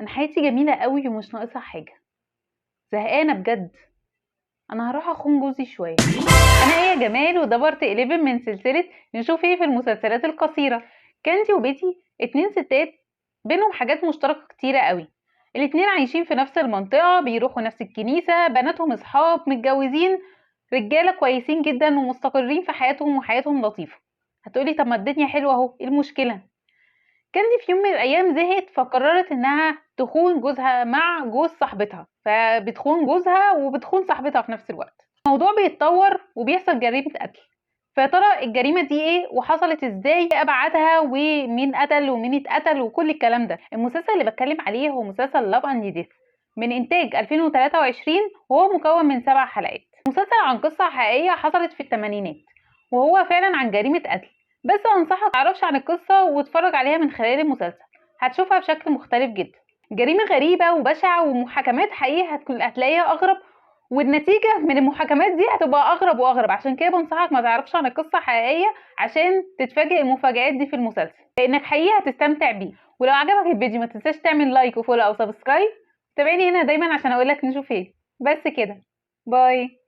انا حياتي جميلة قوي ومش ناقصها حاجة، زهقانه بجد. انا هروح اخون جوزي شوية. انا ايه يا جمال، وده part 11 من سلسلة نشوف ايه في المسلسلات القصيرة. كاندي وبيتي اتنين ستات بينهم حاجات مشتركة كتيرة قوي. الاتنين عايشين في نفس المنطقة، بيروحوا نفس الكنيسة، بناتهم اصحاب، متجوزين رجاله كويسين جدا ومستقرين في حياتهم وحياتهم لطيفة. هتقولي طب ما الدنيا حلوة اهو، ايه المشكلة؟ كاندي في يوم من الايام زهقت، فقررت انها تخون جوزها مع جوز صاحبتها، فبتخون جوزها وبتخون صاحبتها في نفس الوقت. الموضوع بيتطور وبيحصل جريمة قتل. فيا ترى الجريمة دي ايه وحصلت ازاي، ابعادها، ومين قتل ومين اتقتل وكل الكلام ده. المسلسل اللي بتكلم عليه هو مسلسل Love and Death من انتاج 2023، وهو مكون من 7 حلقات. مسلسل عن قصة حقيقية حصلت في الثمانينات، وهو فعلا عن جريمة قتل. بس انصحك متعرفش عن القصة واتفرج عليها من خلال المسلسل، هتشوفها بشكل مختلف جدا. جريمة غريبة وبشعة ومحاكمات حقيقية هتلاقيها اغرب، والنتيجة من المحاكمات دي هتبقى اغرب واغرب. عشان كده بنصحك ما تعرفش عن القصة حقيقية عشان تتفاجئ المفاجآت دي في المسلسل، لانك حقيقي هتستمتع بيه. ولو عجبك الفيديو ما تنساش تعمل like و follow او subscribe. تابعني هنا دايما عشان اقولك نشوف ايه. بس كده، bye.